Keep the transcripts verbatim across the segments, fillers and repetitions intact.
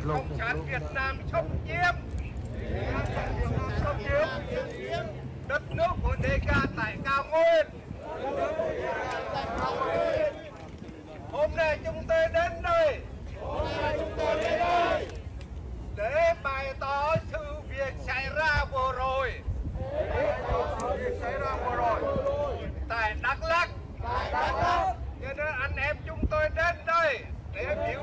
Cộng sản Việt Nam xâm chiếm. Xâm chiếm. Đất nước của Đêga tại Cao Nguyên. Hôm nay chúng tôi đến đây để bày tỏ sự việc xảy ra vừa rồi tại Đắk Lắk. Cho nên anh em chúng tôi đến đây để biểu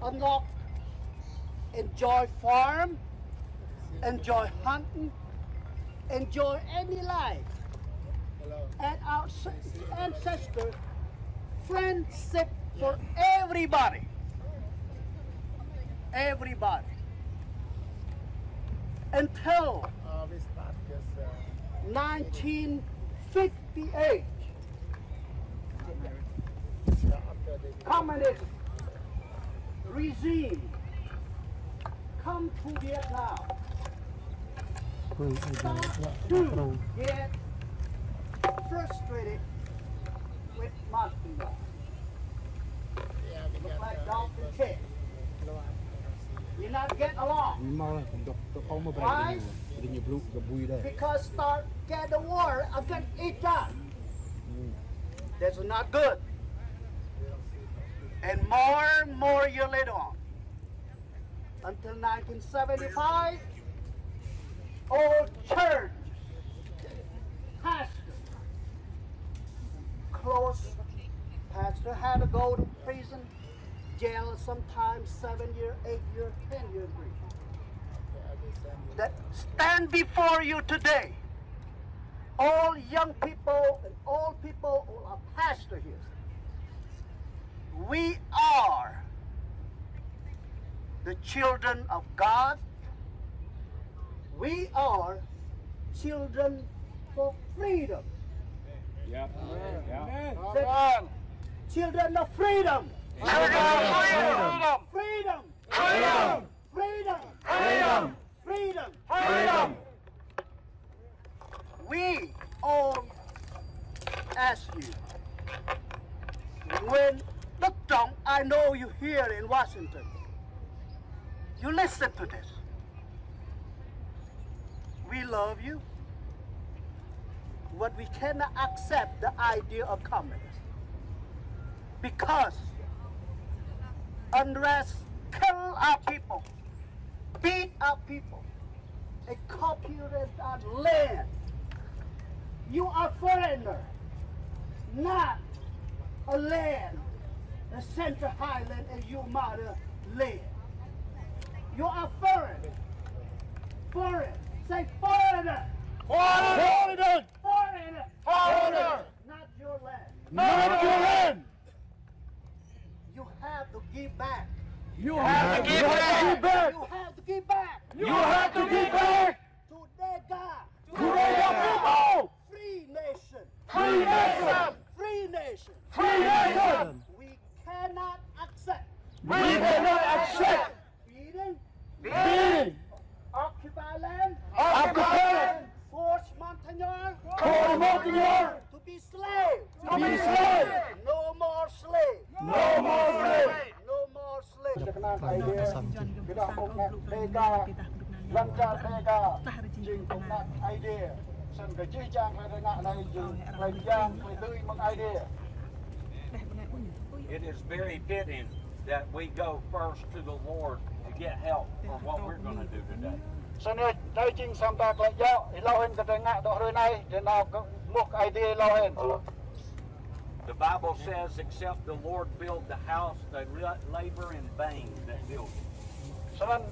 Unlock, enjoy farm, enjoy hunting, enjoy any life. And our s- ancestor friendship for everybody. Everybody. Until nineteen fifty-eight, communist regime come to Vietnam, start to get frustrated with Martin Luther. Look like dog and cat. We not get along. Why? Because start get the war against each other. That's not good. And more and more year later on, until nineteen seventy-five, all church pastor closed. Pastor had to go to prison, jail, sometimes seven year, eight year, ten year prison. That stand before you today, all young people and all people who are pastor here. We are the children of God. We are children for freedom. Yep. Yep. Children of freedom. Freedom. Freedom. Freedom. Freedom. We all ask you, when Đức Trọng, I know you here in Washington, you listen to this. We love you, but we cannot accept the idea of communism because unrest kill our people, beat our people, and copulate our land. You are foreigner, not a land, the Central Highland and your motherland. You are foreign. Foreign. Say foreigner. Foreigner. Foreigner. Foreigner. Not your land. Not your land. You have to give back. You have to give back. You have to give back. You have to give back. To Dega. To Dega people. Free nation. Free nation. Free nation. Free nation. We cannot accept. We cannot accept. Beating. Beating. Occupy land. Occupy land. Force Montagnard. Force Montagnard. To be slave. To be slave. No more slave. No more slave. No more slave. Kơnang Aê Diê, kơnang ƀuh ngă Dega, lŏn čar Dega, jing ƀuh ngă Aê Diê, sĭt kơ jih jang hlơi ngă anai jing hlơi jang, hlơi dưi mơ̆ng Aê Diê. It is very fitting that we go first to the Lord to get help for what we're gonna do today. Sĭt anai, anai jing sa mta tơlơi djơ̆, hlâo hĭn kơ tơlơi ngă dŏ hrơi anai, tơlơi nao kơ mŭk Aê Diê hlâo hĭn. The Bible says, "Except the Lord build the house, they la-, labor in vain that build it." Sĭt anŭn,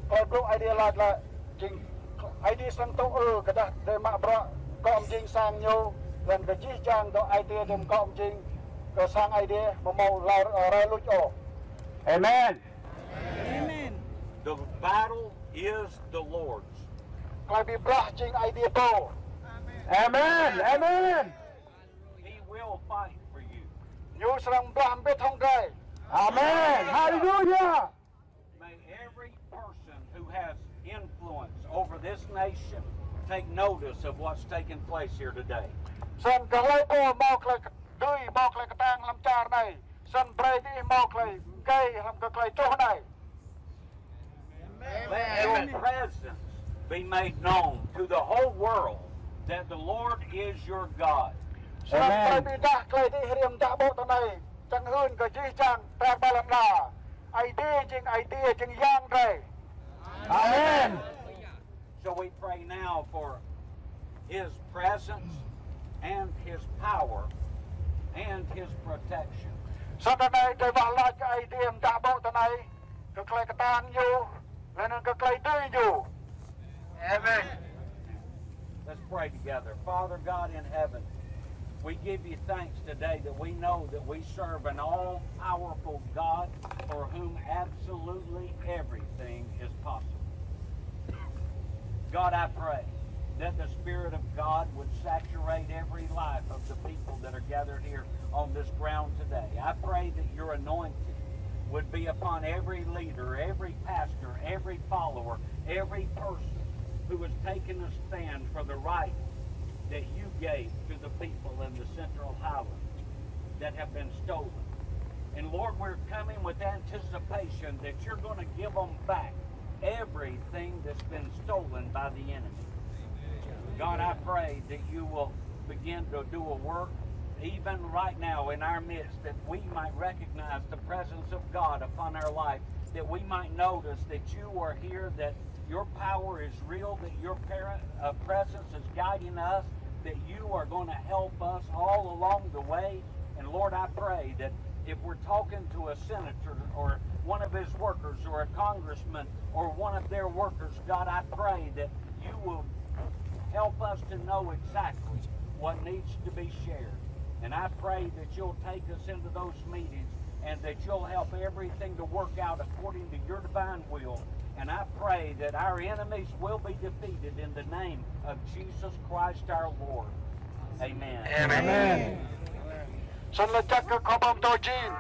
tơlơi blŭ Aê Diê laĭ lĕ, jing Aê Diê srăng tŭ ư kơ tơdah drơi mă bruă akŏ mjing sang ñu, laih anŭn kơ jih jang dŏ ai tiê drơi akŏ mjing kơ sang Aê Diê, amâo mâo rai, rai luč ôh. Amen. Amen. The battle is the Lord's. Tơlơi bi blah jing Aê Diê pô. Amen. Amen. He will fight for you. Ñu srăng blah mbĭt hŏng drơi. Amen. Hallelujah. May every person who has influence over this nation take notice of what's taking place here today. Snăn kơ hlơi pô hmâo tơlơi kơdui, hmâo tơlơi kơtang hlăm čar anai, snăn brơi diih hmâo tơlơi gêh hlăm kơ tơlơi truh anai. Let your presence be made known to the whole world that the Lord is your God. Snăn brơi ƀiădah tơlơi diih hriăm đah ƀô̆ tui anai, čang hưn kơ jih jang pran ƀai lŏn ala, Aê Diê jing Aê Diê jing Yang drei. Amen. So we pray now for His presence and His power and His protection. Snăn tui anai drei wah lač kơ Aê Diê đah ƀô̆ tui anai, kơ tơlơi kơtang Ñu, leh anăn kơ tơlơi dưi Ñu. Amen. Let's pray together. Father God in heaven, we give you thanks today that we know that we serve an all-powerful God for whom absolutely everything is possible. God, I pray that the Spirit of God would saturate every life of the people that are gathered here on this ground today. I pray that your anointing would be upon every leader, every pastor, every follower, every person who has taken a stand for the right that you gave to the people in the Central Highlands that have been stolen. And Lord, we're coming with anticipation that you're gonna give them back everything that's been stolen by the enemy. God, I pray that you will begin to do a work even right now in our midst, that we might recognize the presence of God upon our life, that we might notice that you are here, that your power is real, that your parent, uh, presence is guiding us, that you are gonna help us all along the way. And Lord, I pray that if we're talking to a senator or one of his workers or a congressman or one of their workers, God, I pray that you will help us to know exactly what needs to be shared. And I pray that you'll take us into those meetings and that you'll help everything to work out according to your divine will. And I pray that our enemies will be defeated in the name of Jesus Christ our Lord. Amen. Amen. Snăn lač jăk kơ khua pô mtô Jin.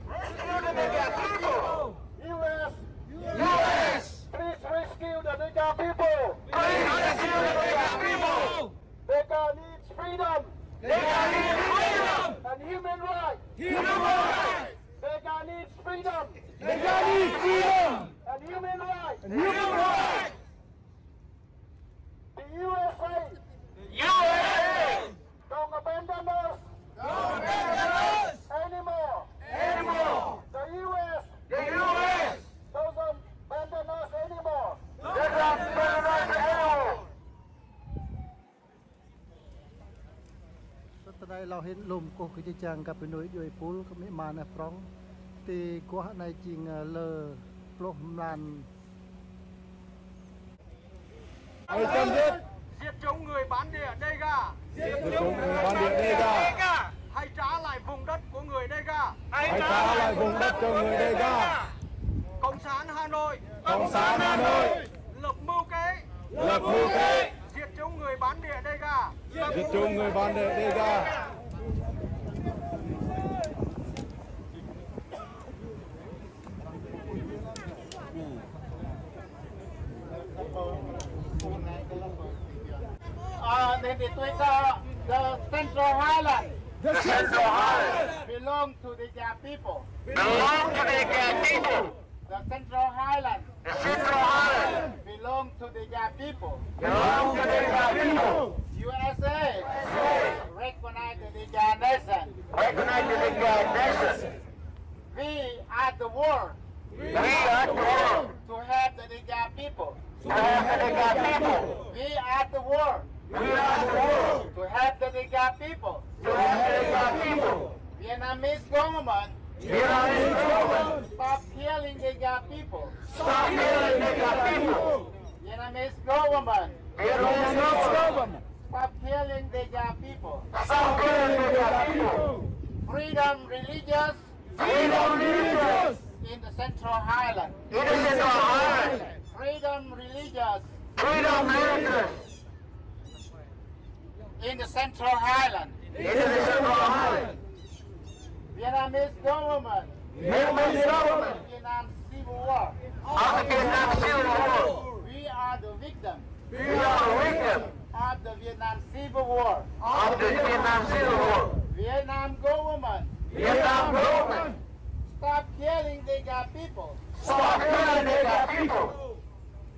Rescue the Naga people! U S! U S! Please rescue the Naga people! Please rescue the Naga people! Naga needs freedom! Naga needs freedom! And human rights! Human rights! Naga needs freedom! Naga needs freedom! And human rights! And human rights! The U S A! U S A! Don't abandon us! Don't abandon us! Anymore! Anymore! The U S! The U S! Doesn't abandon us anymore! Doesn't abandon us anymore! Tơ anai lŏ hĭn lŏm kơkuh kơ jih jang găp djuai êpul, kơ amĭ ama neh prŏng. Ti guah anai jing, ơ, lơ pluh mlan. Diệt chúng người bản địa Đêga. Diệt chúng người bản địa Đêga. Hãy trả lại vùng đất của người Đêga. Hãy trả lại vùng đất cho người Đêga. Cộng sản Hà Nội. Cộng sản Hà Nội. Lập mưu kế. Lập mưu kế. Diệt chúng người bản địa Đêga. Diệt chúng người bản địa Đêga. Uh, then the Twitter, the Central Highland. The Central Highland. Belong to the Ga people. Belong to the Ga people. The Central Highland. The Central Highland. Belong to the Ga people. Belong to the Ga people. U S A. U S A. Recognize the Ga nation. Recognize the Ga nation. We are the world. We are the world. To help the Ga people. To help the Ga people. We are the world. We are the world. To help the Ga people. To help the Ga people. Vietnamese government. Vietnamese government. Stop killing the Ga people. Stop killing the Ga people. Vietnamese government. Vietnamese government. Degar people. Stop killing Degar people. Freedom religious Freedom religious in the Central Highland. in the Central Highland. Freedom religious Freedom religious in the Central Highland. in the Central Highland. Vietnamese government. Vietnamese government Vietnam Civil War. of the Vietnam Civil War. We are the victim We are victim of the Vietnam Civil War. of the Vietnam Civil War. Vietnam government, Vietnam government stop killing Degar people. stop killing Degar people.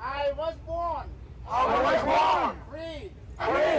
I was born I was born free. Free.